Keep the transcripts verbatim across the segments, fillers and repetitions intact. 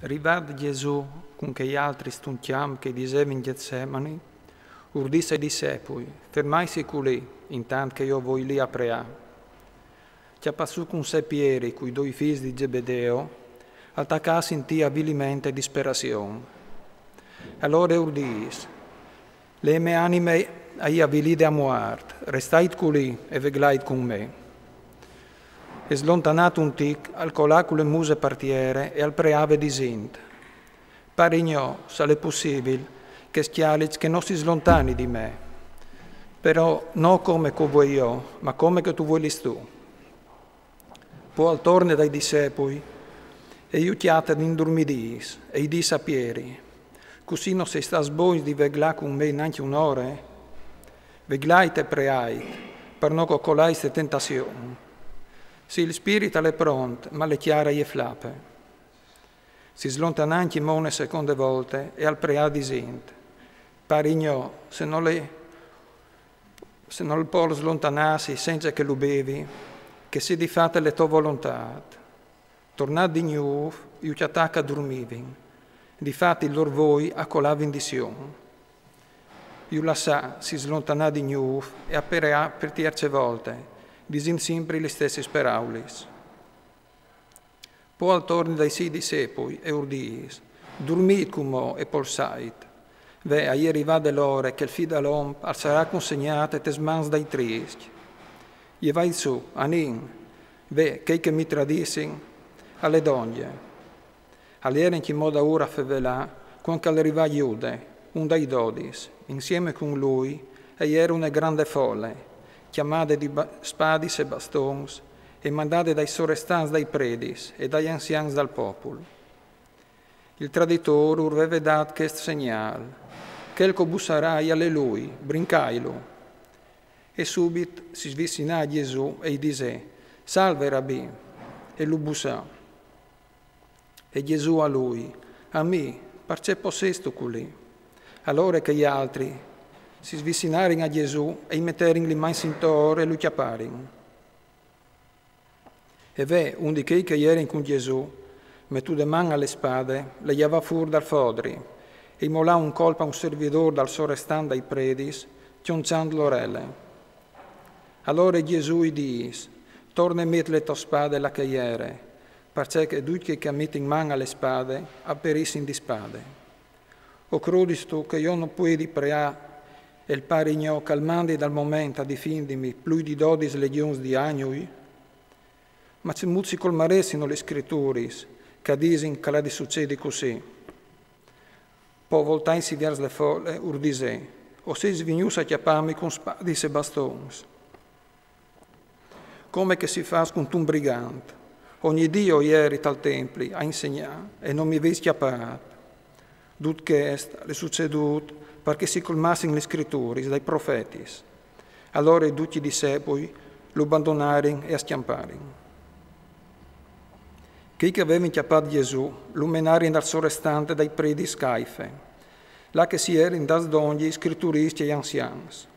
Rivât Jesù cun chei altris tunt cjamp che i disevin in Gjetsemani, urdìs ai dissepui: «Fermaitsi culì, intant che jo o voi li a preâ.» Cjapât sù cun sè Pieri cui doi fîs di Zebedeo, al tacà a sintî aviliment e disperazion. Alore urdìs: «Le mê anime e je avilide a muart, restait culì e veglait cun me.» E slontanât un tic, al colà cu le muse par tiere e al preave disint: «Pari gno, s'al è pussibil, che scjalits che no si slontani di me. Però no come che o vuei jo, ma come che tu vuelis tu.» Po al torne dai dissepui e ju cjate indurmidîts e i dîs a Pieri: «Cussì no seis stâts bogns di veglâ cun me nancje une ore? Veglait e preait, par no che o colais te tentazion. Sì, il spirit al è pront, ma le cjare e je flape.» Si slontanà ancjemò une seconde volte e al preà disint: «Pari gno, se nol è, se nol pol slontanâsi cence che lu bevi, che sedi fate le tô volontât.» Tornât di gnûf, ju cjatà che a durmivin. Difat il lôr voi a colavin di sion. Ju lassà, si slontanà di gnûf e a preà par tierce volte, disint simpri lis stessis peraulis. Po al torne dai siei dissepui e urdìs: «Durmît cumò e polsait. Ve, e je rivade l'ore che il Fi dal om al sarà consegnât tes mans dai triscj. Jevait sù, anìn. Ve, chei che mi tradissin, al è dongje.» Al jere ancjemò daûr a fevelâ, cuant che al rivà Jude, un dai dodis, insiemi cun lui e jere une grande fole, cjamade di ba-, spadis e bastons e mandade dai sorestants dai predis e dai anzians dal popul. Il traditôr ur veve dât chest segnâl: «Chel che o bussarà al è lui, brincailu.» E subit si svicinà a Jesù e i disè: «Salve, Rabì!» E lu bussà. E Jesù a lui: «A mi, parcè po sêstu culì?» Alore chei altri si svicinarin a Jesù e i meterin li mans intor e lu cjaparin. E ve, un di chei che a jerin cun Jesù, metude man a le spade, le javà fûr dal fodri, e i molà un colp a un servidôr dal sorestant dai predis, cjonçant l'orele. Alore Jesù i dîs: «Torne e met le tô spade là che e jere, parcè che ducj chei che a metin man a le spade a perissin di spade. O crodistu che jo no puedi preâ e il Pari gno che al mandi dal moment a difindimi plui di dodis legjons di agnui? Ma cemût si colmaressino lis Scrituris, che a disin che al à di sucedi cussì?» Po voltaitsi viers le fole, ur disè: «O seis vignûts a cjapâmi cun spadis e bastons? Come che si fâs cuntun brigant. Ogni dì o jeri tal templi a insegnâ e no mi veis cjapât. Dut chest al è sucedût par che si colmassin lis Scrituris dai profetis.» Alore ducj i dissepui lu bandonarin e a scjamparin. Chei che a vevin cjapât Jesù lu menarin dal sorestant dai predis Caife, là che si jerin dâts dongje i scrituriscj e i anzians.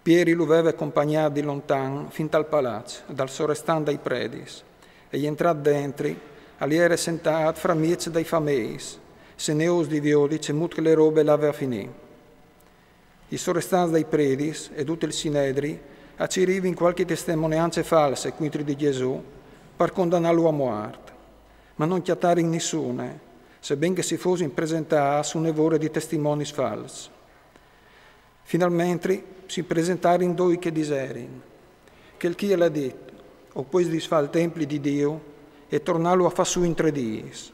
Pieri lu veve compagnât di lontan fin tal palaç dal sorestant dai predis, e jentrât dentri, al jere sentât framieç dai fameis, senôs di viodi cemût che le robe e lave a finî. I sorestants dai predis e dut il Sinedri a cirivin cualchi testimoniance false cuintri di Jesù par condanâlu a muart, ma no cjatarin nissune, seben che si fossin presentâts une vore di testimonis fals. Finalmentri si presentarin doi che diserin: «Chel chi al à dit: o pues disfâ il templi di Diu e tornâlu a fâ sù in trê dîs.»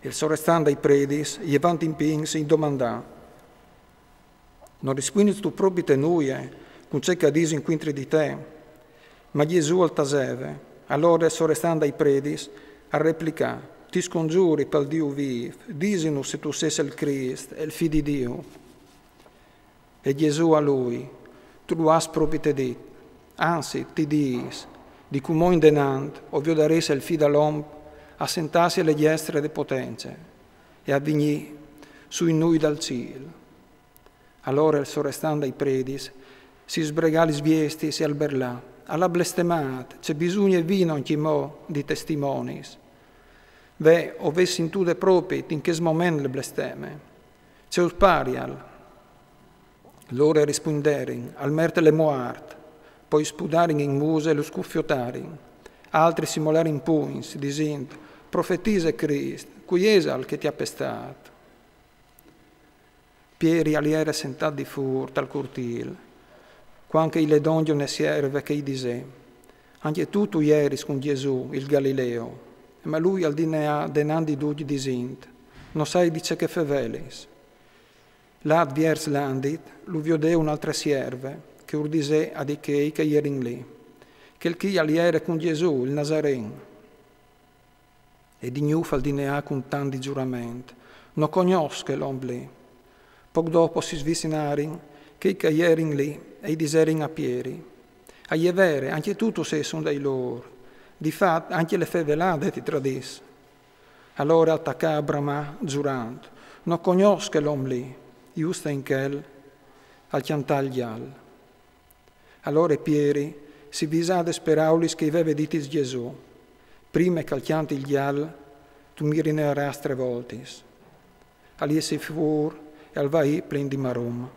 E il sorestant dai predis, jevant impins, i domandà: «No rispuindistu propite nuie cun ce che a disin cuintri di te?» Ma Jesù al taseve. Alore il sorestant dai predis al replicà: «Ti sconzuri pal Diu vîf, disinu se tu sês il Crist, il Fi di Diu.» E Jesù a lui: «Tu lu âs propite dit. Anzit, ti dîs, di cumò indenant o viodarês il Fi dal om a sentâsi a le diestre de potence e a vignî sui nûi dal cîl.» Alore il sorestant dai predis si sbregà lis viestis e al berlà: «Al à blestemât, ce bisugne vino ancjemò di testimonis? Ve, o vês sintude propit in chest moment le blesteme. Ce us parial? Lôr a rispuinderin: Al merte le muart. Po i spudarin in muse e lu scufiotarin. Altris i molerin pugns, disint: Profetise, Crist, cui isal che ti à pestât? Pieri al jere sentât di fûr tal curtîl, cuant che i le dongje une sierve che i disè: Ancje tu tu jeris cun Jesù, il Galileo. Ma lui al dineà denant di ducj, disint: No sai di ce che fevelis. Lât viers l'andit, lu viodè une altre sierve, che ur disè a di chei che a jerin li: Chel chi al jere cun Jesù, il Nazaren. E di gnûf al dineà cun tant di zurament: No cognosse chel om li. Poc dopo si svicinarin chei che a jerin li e i diserin a Pieri: E je vere, ancje tu tu sês un dai lôr. Di fat, ancje le fevelade ti tradis. Alore al tacà a bramâ zurant: No cognosse chel om li. Just in chel al cjantà il gjal. Alore Pieri si visà des peraulis che i veve ditis Jesù: Prime che al cjanti il gjal, tu mi rinearâs trê voltis. Al jessì fûr e al vaì plen di marum.